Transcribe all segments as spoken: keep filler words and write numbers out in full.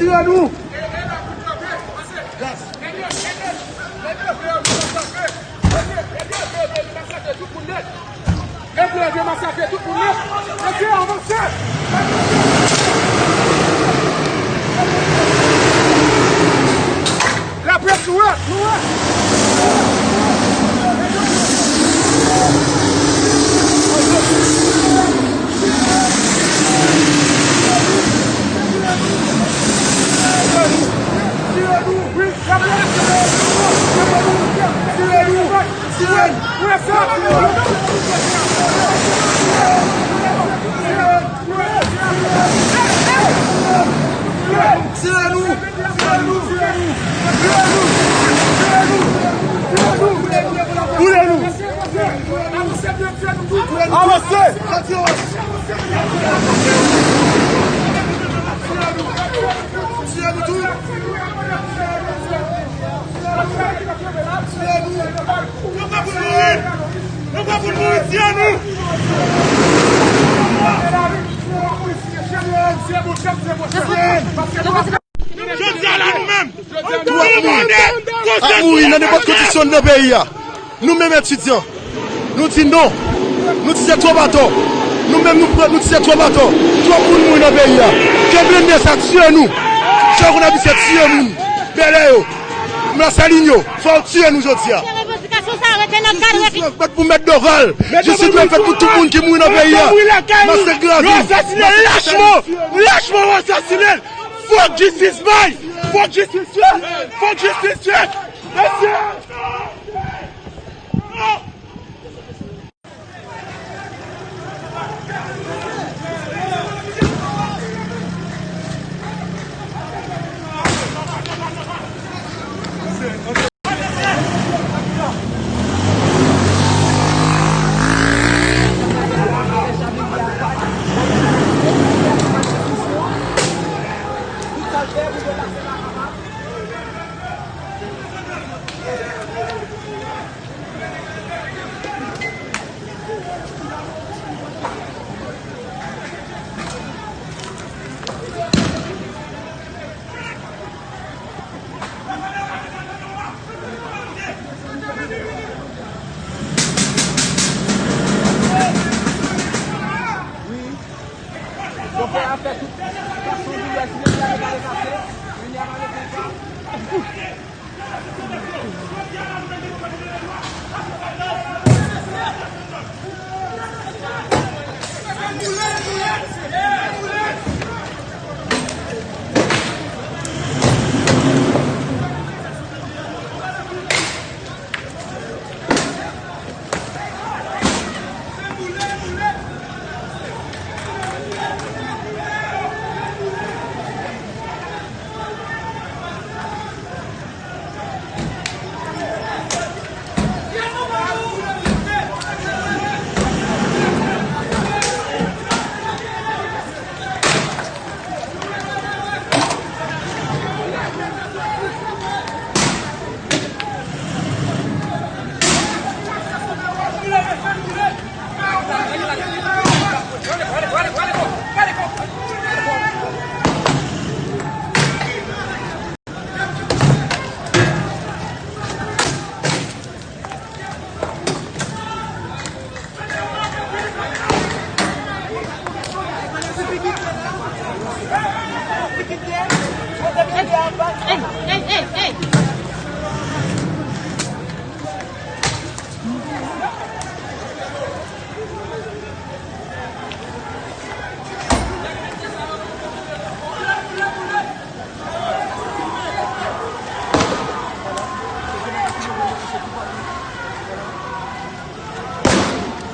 Tire nou! Laprès, nou wè, nou wè. Tire nou! Tire nou! Boule nou! Avanse! Tire nou tou! Tire nou! Nou pa pou mouri! Nou pa pou mouri! Tire nou! Jodi a la nou menm, nou mande konsèy ap mouri nan nenpòt kondisyon nan peyi a. Nou menm etidyan, nou di non. Nou di se twòp atò. Nou menm nou pran, nou di se twòp atò. Twòp moun mouri nan peyi a. Ke blende sa tire nou. Chak moun ap di se tire moun. Bèlè yo. Lasalin yo. Fò yo tire nou jodi a. Revandikasyon sa rete nan kad. Jistis dwe fèt pou Mèt Dorval. Jistis dwe fèt pou tout moun ki mouri nan peyi a. Masak Gravin. Yo asasinen lachman. Lachman yo asasinen. Fòk jistis bay! Fòk jistis fèt! Fòk jistis fèt! Mesye! Nou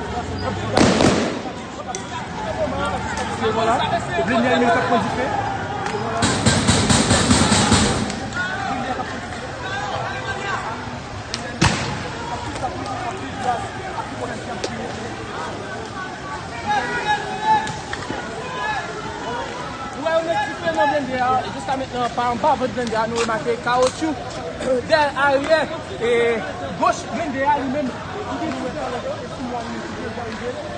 wè yo met dife nan blende a, e jiska mentnan, pa anba vant blende a, nou remake kawotchou, dèyè aryè, e goch blende a li menm, li gen dife anlè yo, e sou mwa li menm ki deja rive.